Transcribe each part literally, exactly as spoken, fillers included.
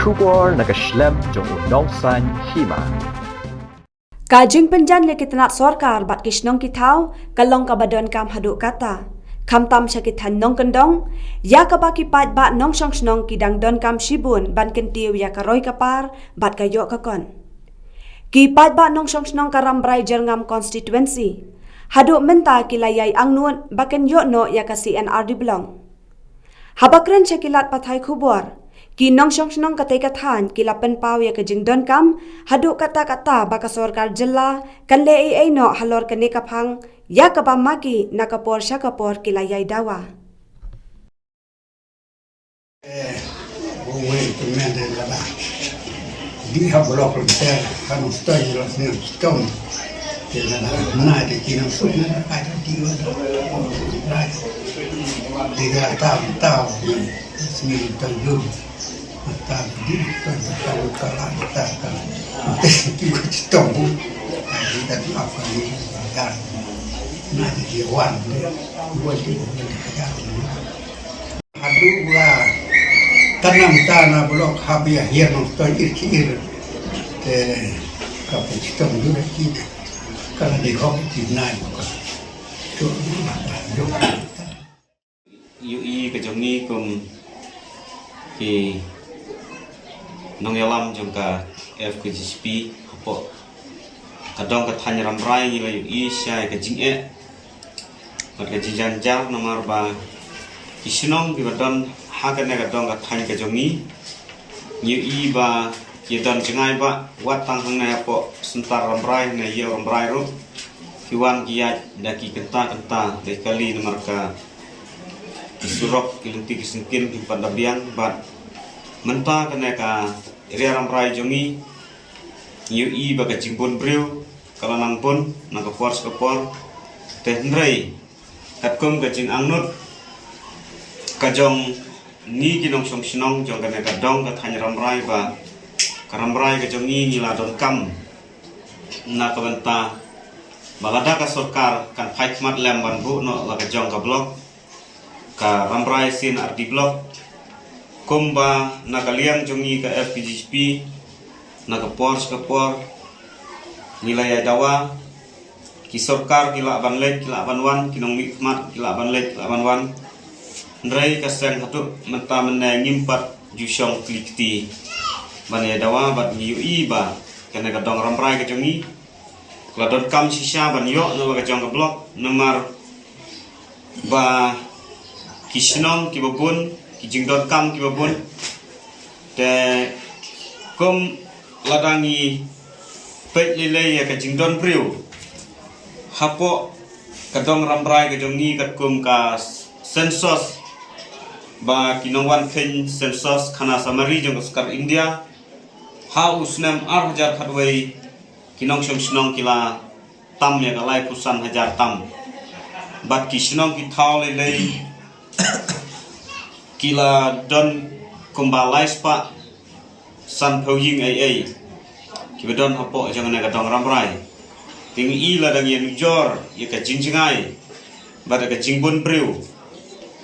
Khubor na ka shlem jong u nongsan hima. Ka jingpynjan ïa ki tnat sorkar bad ki shnong ki thaw ka long kaba donkam haduh katta, khamtam sha ki thaiñ nongkyndong, ïa kaba ki paidbah nongshong shnong ki dang donkam shibun ban kyntiew ïa ka roi ka par bad ka ïoh ka kon. Ki paidbah nongshong shnong ka Rambrai Jyrngam constituency haduh mynta ki la ïai angnud ba kin ïoh noh ïa ka C and RD block. Haba kren sha ki lad pathai khubor, ki nongshong shnong katei ka thaiñ ki la pynpaw ïa ka jingdonkam haduh katta katta ba ka sorkar jylla kan leh ei ei noh halor kane ka phang, ïa kaba ma ki na ka por sha ka por ki la ïai dawa. Eh, uwei tu men de lada. Di ha block lenter, ha Nongstoiñ la snem stom. Te lada na de ki Nongstoiñ na ka di wa da. Di da ta ta. Snem ta jur. Ta di ta ta ta la ta ta. Te ki wa stom. Di da apa ni. Na de di wan de. Wa di wa. Haduh ba ka nam ta na block haba ïa hiar Nongstoiñ ir ki ir. Te ka pun chitom du da ki. Ka la dei hok ki nai ka. Tu du ba ta. Ïohi ka jong ngi kum ki nongïalam jong ka F K J G P hapoh ka dong ka thaiñ Rambrai ngi la ïohi shai ka jingeh bad ka jingjynjar namar ba ki shnong kiba don ha kane ka dong ka thaiñ ka jong ngi, ngi ïohi ba ki don jngai ba wat tang hangne hapoh Syntar Rambrai ne Ïew Rambrai ruh ki wan ki ïaid da ki kynta kynta da ki kali namar ka ki surok ki lynti ki syngkien ki pat da biang bad mynta kane ka area Rambrai jong ngi, ngi ïohi ba ka jingbun briew ka la nang bun na ka por sha ka por. Te hynrei katkum ka jingangnud ka jong ngi ki nongshong shnong jong kane ka dong ka thaiñ Rambrai ba ka Rambrai ka jong ngi ngi la donkam na ka bynta ba lada ka sorkar kan phai khmat lem ban buh noh la ka jong ka block, ka Rambrai C and RD block. Kumba na ka liang jong ngi ka F K J G P na ka por sha ka por ngi la ïa dawa, ki sorkar ki lah ban leit ki lah ban wan, ki nongmihkhmat ki lah ban leit ki lah ban wan. Hynrei ka seng haduh mynta mynne ngim pat ju shong kli kti ban ïa dawa bad ngi ïohi ba kane ka dong Rambrai ka jong ngi ka la donkam shisha ban ïoh na la ka jong ka block namar ba ki shnong kiba bun, ki jingdonkam kiba bun. Te kum lada ngi peit lei lei ïa ka jingdon briew hapoh ka dong Rambrai ka jong ngi katkum ka census ba ki nongwan kheiñ census khana summary jong ka sorkar India ha u snem ar hajar khatwei ki nongshong shnong ki la tam ïa ka laiphew san hajar tam. Bad ki shnong ki thaw lei lei ki la don kumba lai spah sanphew ïing ei ei kiba don hapoh jong kane ka dong Rambrai. Te ngi i lada ngi ïanujor ïa ka jingjngai bad ka jingbun briew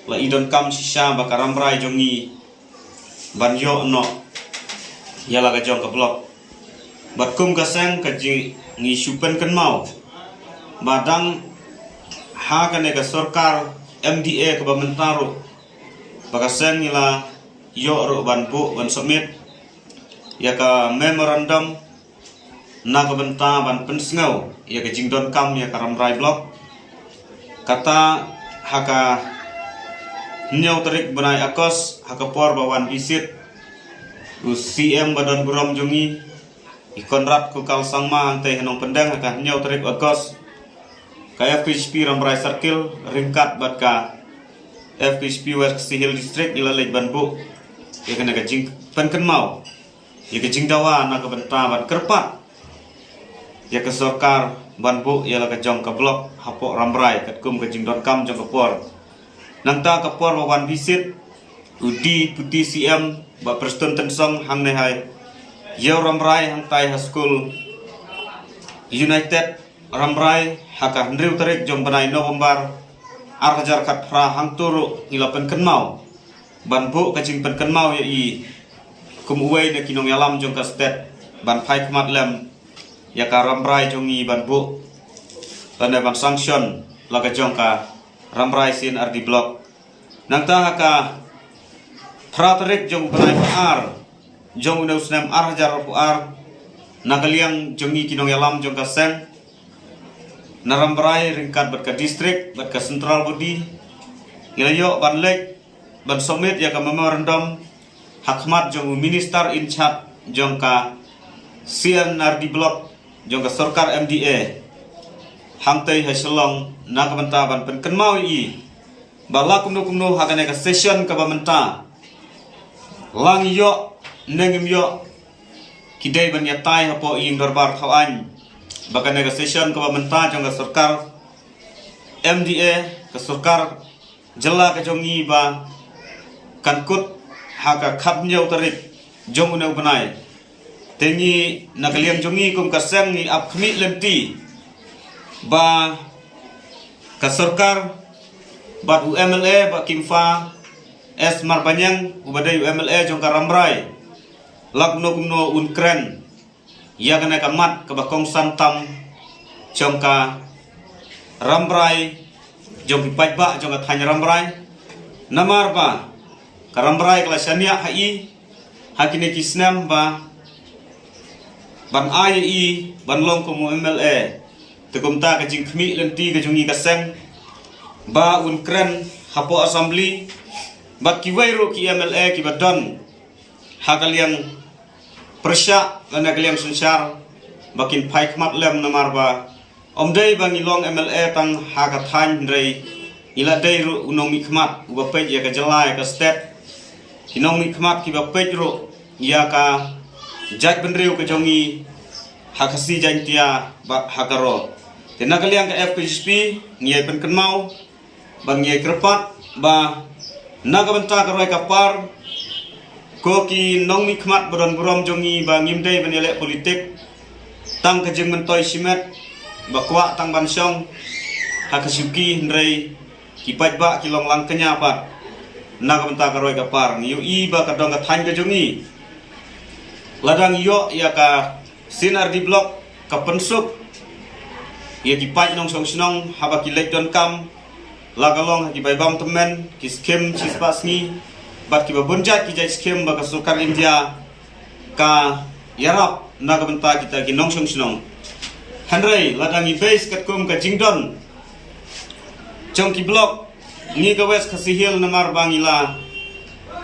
la i donkam shisha ba ka Rambrai jong ngi ban ïoh noh ïa la ka jong ka block. Bad kum ka seng ka jing ngi shu pynkynmaw ba dang ha kane ka sorkar M D A kaba mynta ruh ba ka seng ngi la ïoh ruh ban buh ban submit ïa ka memorandum na ka bynta ban pynsngew ïa ka jingdonkam ïa ka Rambrai block. Kata ha ka hynñiew tarik bnai August ha ka por ba wan visit u C M ba don burom jong ngi i Conrad K Sangma hangtei ha Nongpyndeng ha ka hynñiew tarik August. Ka F K J P Rambrai Circle ryngkat bad ka F K J P West Khasi Hills District ngi la leit ban buh ïa kane ka jingpynkynmaw ïa ka jingdawa na ka bynta ban kyrpad ïa ka sorkar ban buh ïa la ka jong ka block hapoh Rambrai katkum ka jingdonkam jong ka por. Nangta ka por ba wan visit u Deputy C M Bah Prestone Tynsong hangne ha Ïew Rambrai hangtai ha skul United Rambrai ha ka hynriew tarik jong bnai November ar hajar khatphra. Hangto ruh ngi la pynkynmaw ban buh ka jingpynkynmaw ïa i kum uwei na ki nongïalam jong ka state ban phai khmat lem ïa ka Rambrai jong ngi ban buh lane ban sanction la ka jong ka Rambrai C and RD Block. Nangta ha ka phra tarik jong u bnai ba ar jong une u snem ar hajar arphew ar, na ka liang jong ngi ki nongïalam jong ka seng na Rambrai ryngkat bad ka district bad ka central body, ngi la ïoh ban leit ban submit ïa ka memorandum ha khmat jong u minister in charge jong ka C and RD Block jong ka sorkar MDA hangtei ha Shillong, na ka bynta ban pynkynmaw ïa i ba la kumno kumno ha kane ka session kaba mynta, la ngi ïoh ne ngim ïoh, ki dei ban ïatai hapoh ïing dorbar thaw aiñ ba kane ka session kaba mynta jong ka sorkar MDA, ka sorkar jylla ka jong ngi ba kan kut ha ka khathynñiew tarik jong une u bnai. Te ngi na ka liang jong ngi kum ka seng ngi ap khmih lynti ba ka sorkar bad u MLA Bah Kimfa S Marbaniang, uba dei u MLA jong ka Rambrai, la kumno kumno un kren ïa kane ka mat kaba kongsan tam jong ka Rambrai, jong ki paidbah jong ka thaiñ Rambrai. Namar ba ka Rambrai ka la shaniah ha i ha kine ki snem ba ban ai ïa i ban long kum u MLA. Te kumta ka jingkhmih lynti ka jong ngi ka seng ba un kren hapoh assembly bad kiwei ruh ki MLA kiba don ha ka liang pyrshah lane ka liang synshar ba kin phai khmat lem, namar ba ym dei ba ngi long MLA tang ha ka thaiñ, hynrei ngi la dei ruh u nongmihkhmat uba peit ïa ka jylla ïa ka state, ki nongmihkhmat kiba peit ruh ïa ka jaitbynriew ka jong ngi ha Khasi Jaiñtia bad ha Garo. Te na ka liang ka FKJGP ngi ïai pynkynmaw bad ngi ïai kyrpad ba na ka bynta ka roi ka par, ko ki nongmihkhmat ba don burom jong ngi, ba ngim dei ban ïaleh politik tang ka jingmyntoi shimet ba kwah tang ban shong ha ka shuki, hynrei ki paidbah ki long lang kñia pat. Na ka bynta ka roi ka par ngi ïohi ba ka dong ka thaiñ ka jong ngi, lada ngi ïoh ïa ka C and RD Block, ka pynsuk ïa ki paid nongshong shnong haba ki leit donkam, la ka long ha ki bai bam tymmen, ki skim shispah sngi bad kiba bun jait ki jait skim ba ka sorkar India ka ïarap na ka bynta kita ki nongshong shnong. Hynrei lada ngi base katkum ka jingdon jong ki block, ngi ka West Khasi Hills namar ba ngi la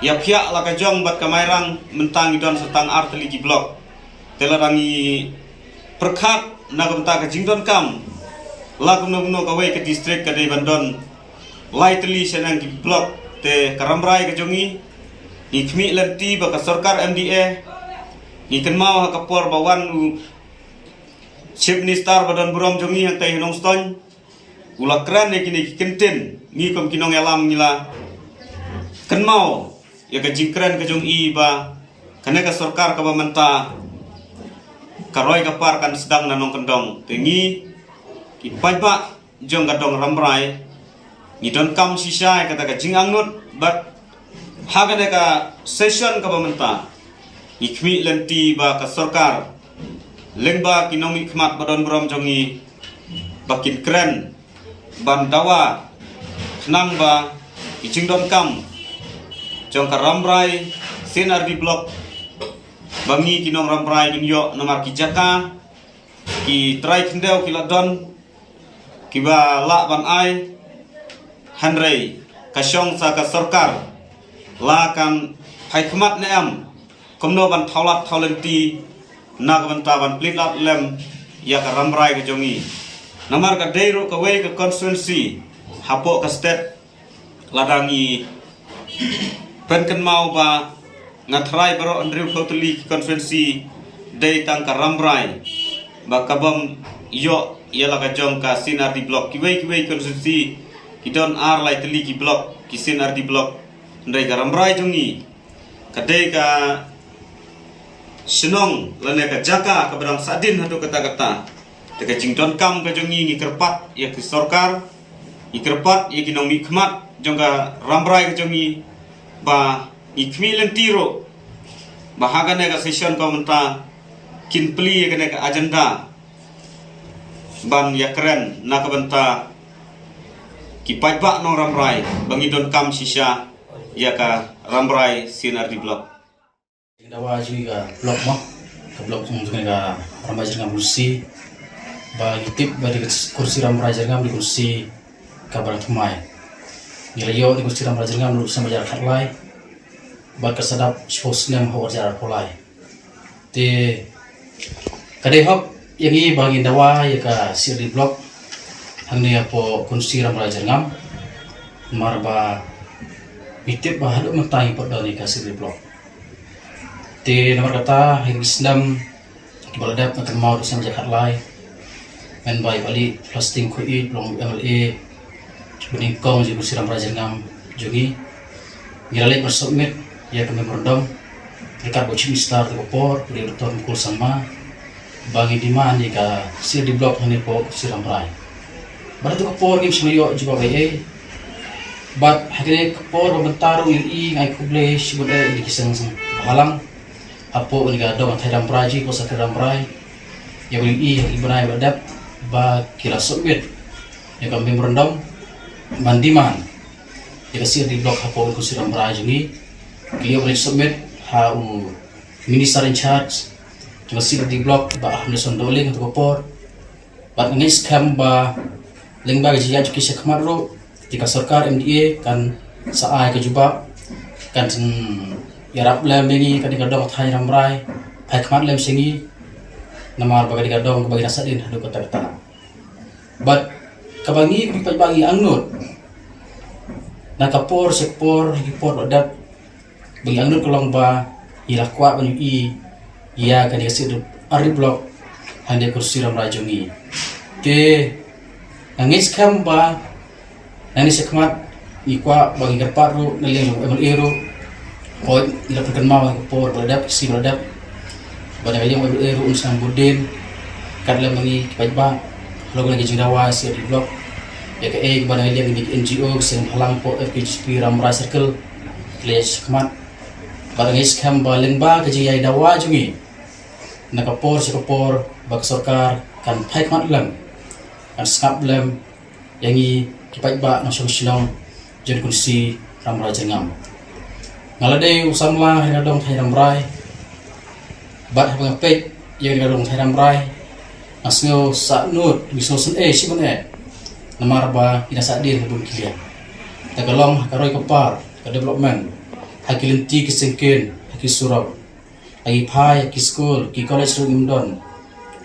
ïaphiah la ka jong bad ka Mairang, mynta ngi don sa tang ar tylli ki block. Te lada ngi pyrkhat na ka bynta ka jingdonkam, la kumno kumno kawei ka district ka dei ban don lai tylli shaneng ki block. Te ka Rambrai ka jong ngi, ngi khmih lynti ba ka sorkar MDA, ngi kynmaw ha ka por ba wan u Chief Minister ba don burom jong ngi hangtei ha Nongstoiñ, u la kren ïa kine ki kyntien, ngi kum ki nongïalam ngi la kynmaw ïa ka jingkren ka jong i ba kane ka sorkar kaba mynta ka roi ka par kan sdang na nongkyndong. Te ngi ki paidbah jong ka dong Rambrai, ngi donkam shisha ïa kata ka jingangnud bad ha kane ka session kaba mynta ngi khmih lynti ba ka sorkar lyngba ki nongmihkhmat ba don burom jong ngi ba kin kren ban dawa khnang ba ki jingdonkam jong ka Rambrai C and RD Block ba ngi ki nong Rambrai ngin ïoh namar ki jaka ki trai khyndew ki la don kiba lah ban ai, hynrei ka shong sa ka sorkar la kan phai khmat ne em kumno ban thawlad thawlynti na ka bynta ban pynlait lem ïa ka Rambrai ka jong ngi. Namar ka dei ruh kawei ka constituency hapoh ka state, lada ngi pynkynmaw ba nga trai baroh hynriew phew tylli ki constituency dei tang ka Rambrai ba ka bym ïoh ïa la ka jong ka C and RD Block. Kiwei kiwei constituency ki don ar lai tylli ki block, ki C and RD Block, hynrei ka Rambrai jong ngi ka dei ka shnong lane ka jaka kaba dang sahdien haduh katta katta. Te ka jingdonkam ka jong ngi, ngi kyrpad ïa ki sorkar, ngi kyrpad ïa ki nongmihkhmat jong ka Rambrai ka jong ngi ba ngi khmih lynti ruh Ba ha kane ka session ka mynta kin plie ïa kane ka agenda ban ïakren na ka bynta ki paidbah nong Rambrai ba ngi donkam shisha ïa ka Rambrai C and R D block. Dawa jong ka block mo, ka block jong ka Rambrai Jyrngam Lucy, ba ngi tip ba dei ka kursi Rambrai Jyrngam dei ka kursi kaba thymmai. Ngi la ïoh dei ka kursi Rambrai Jyrngam naduh snem ar hajar khatlai bad ka sa dap shiphew snem ha u ar hajar arphew lai. Te ka dei hok ïa ngi ba ngin dawa ïa ka C and R D block hangne hapoh constituency Rambrai Jyrngam, namar ba ngi tip ba haduh mynta ngim pat don ïa ka C and R D block. Te namar kata ha ki snem kiba la dep, nga kynmaw naduh snem ar hajar khatlai, mynba i Bah Lasting Khuid u long M L A ba nyngkong jong ka constituency Rambrai Jyrngam jong ngi, ngi la leit ban submit ïa ka memorandum ryngkat bad u Chief Minister ha ka por, u Doctor Mukul Sangma, ba ngi demand ïa ka C and R D block hangne hapoh constituency Rambrai. Bad ha ka por ngim shym la ïoh jubab ei ei. Bad ha kane ka por ba mynta ruh ngi ïohi, nga ai khublei shibun eh ïa ki seng seng bhalang hapoh kane ka dong thaw Rambrai, hapoh circle Rambrai, ïa ba ngi ïohi ha ki bnai ba la dep ba ki la submit ïa ka memorandum ban demand ïa ka C and R D block hapoh constituency Rambrai jong ngi. Ki la ïoh ban submit ha u Minister in charge jong ka C and R D block, Bah Ampareen Sangma, ha ka por. Bad nga ngeit skhem ba lyngba ka jingïaid jong ki shakhmat ruh, te ka sorkar M D A kan sa ai ka jubab, kan ïarap lem ïa ngi, kane ka dong thaw Rambrai, phai khmat lem sha ngi, namar ba kane ka dong kaba ngi nang sahdien haduh katta katta. Bad kaba ngi kum ki paidbah ngi angnud na ka por sha ka por, ha ki por ba la dep, ba ngi angnud ka long ba ngi la kwah ban ïohi ïa kane ka C and R D block hangne ha constituency Rambrai jong ngi. Te nga ngeit skhem ba nangne shakhmat ngi kwah ba ngin kyrpad ruh na liang jong u M L A ruh. Hooid, ngi la pynkynmaw ha ka por ba la dep, ka sngi ba la dep, ba na ka liang u M L A ruh un sa bud dien ryngkat lem bad ngi ki paidbah halor kane ka jingdawa C and R D block. Ïa kaei kaba na ka liang kine ki N G O, ki seng bhalang hapoh F K J G P Rambrai Circle ki la ïaid shakhmat. Bad nga ngeit skhem ba lyngba ka jingïaid dawa jong ngi, na ka por sha ka por, ba ka sorkar kan phai khmat lem, kan sngap lem ïa ngi ki paidbah nongshong shnong jong ka constituency Rambrai Jyrngam. Nga la dei u samla ha kane ka dong thaw Rambrai, bad haba nga peit ïa kane ka dong thaw Rambrai, nga sngew sahnud, nga sngew sngewsih shibun eh, namar ba ngi nang sahdien ha bun ki liang. Te ka long ha ka roi ka par ka development, ha ki lynti ki syngkien, ha ki surok. Ngi phai ki skul, ki college ruh ngim don.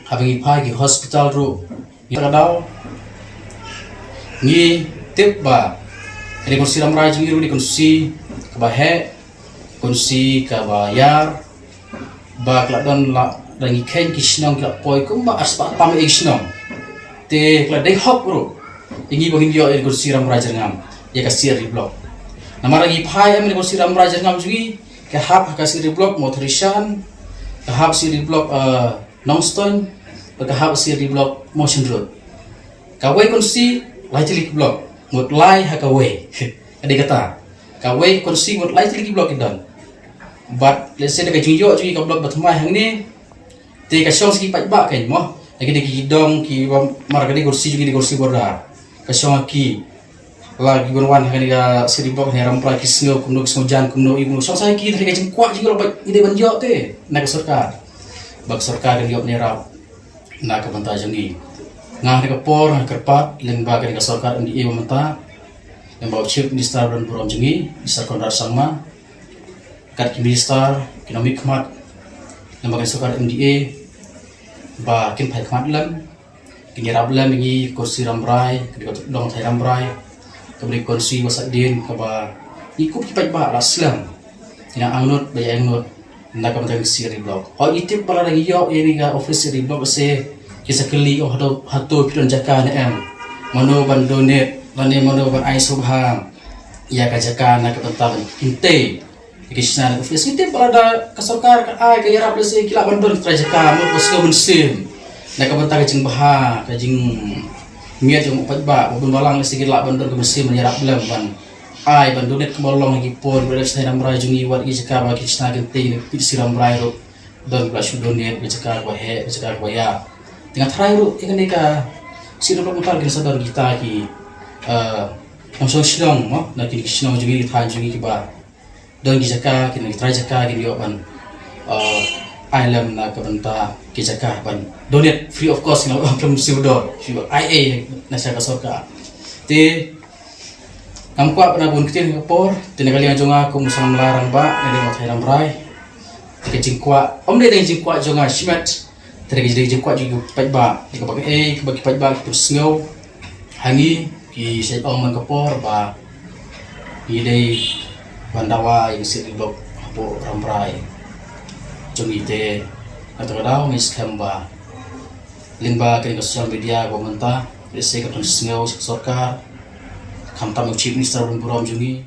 Haba ngi phai ki hospital ruh. Ngi, ka daw ngi tip ba kane ka constituency Rambrai jong ngi ruh dei ka constituency kaba heh, constituency kaba ïar, ba ka la don, lada ngi kheiñ ki shnong ki la poi kumba arspah tam eh ki shnong. Te ka la dei hok ruh ïa ngi ba ngin ïoh ïa ka constituency Rambrai Jyrngam ïa ka C and R D block. Namar ngi phai em ïa ka constituency Rambrai Jyrngam jong ngi, ka hap ha ka C and R D block Mawthadraishan, ka hap C and R D block, eh, Nongstoiñ, bad ka hap C and R D block Mawshynrut. Kawei ka constituency lai tylli ki block, ngut lai ha kawei. Ka dei kata. Kawei ka constituency ngut lai tylli ki block ki don. Bad lehse da ka jingïoh jong ngi ka block ba thymmai hangne, te ka shong sha ki paidbah kein mo. Lada ki dei ki dong kiba mar, ka dei ka constituency jong ngi, dei ka constituency border. Ka shong ha ki, la kiban wan ha kane ka C and R D block hangne Rambrai, ki sngew kumno, ki sngew jan kumno, ïa kumno, shong sha ki, te ka jingkwah jong ngi la ba ngi dei ban ïoh te na ka sorkar, ba ka sorkar kan ïoh ban ïarap na ka bynta jong ngi. Nga ha kane ka por nga kyrpad lyngba kane ka sorkar M D A ba mynta, lyngba u Chief Minister ba don burom jong ngi, Mister Conrad Sangma, ryngkat ki minister, ki nongmihkhmat lyngba kane ka sorkar M D A, ba kin phai khmat lem, kin ïarap lem ïa ngi ka constituency Rambrai, ka dei ka dong thaw Rambrai, kaba dei ka constituency ba sahdien, kaba ngi kum ki paidbah la slem, ngi nang angnud bad ïa angnud na ka bynta ka C and R D block. Hooid, ngi tip ba lada ngi ïoh ïa kane ka office C and R D block, se ki sa kylli, oh, hato, hato phi don jaka ne em? Mano ban donate lane mano ban ai sngewbha ïa ka jaka na ka bynta ban kyntiew ïa ki shna na office. Ngi tip ba lada ka sorkar ka ai, ka ïarap, lehse ki lah ban don ki trai jaka, mut ba sngew mynsiem na ka bynta ka jingbha, ka jingmiat jong u paidbah, ba bun balang lehse ki lah ban don ka mynsiem ban ïarap lem ban ai ban donate kumba long ha ki por ba la shna rambrai jong ngi, wat ki jaka ba ki shna kynthei ne ki si rambrai ruh don ba la shu donate, ki jaka ba heh, ki jaka ba ïa. Te nga tharai ruh ïa kane ka seng development mynta kin sa don kita ki, eh, nongshong shnong mo, na ki shnong jong ngi, ki thaiñ jong ngi kiba don ki jaka, ki nongtrai jaka, ki ïoh ban, eh, ai lem na ka bynta ki jaka ban donate free of cost, nga ong khlem siew dor, shu ai ei na sha ka sorkar. Te ngam kwah ban bun ktien ha ka por, te na ka liang jong nga kum u samla rangbah, na ka liang u thaiñ rambrai. Te ka jingkwah, ym dei ka jingkwah jong nga shimet, te ka jingkwah jong ki paidbah, te kaba ei, kaba ki paidbah ki pynsngew ha ngi, ki sa ong man ka por ba ngi dei ban dawa ïa ka seng develop hapoh rambrai jong ngi. Te na kata ka daw ngi skhem ba lyngba kane ka social media ba mynta, lehse ka pynsngew sha ka sorkar, khamtam u Chief Minister ban burom jong ngi,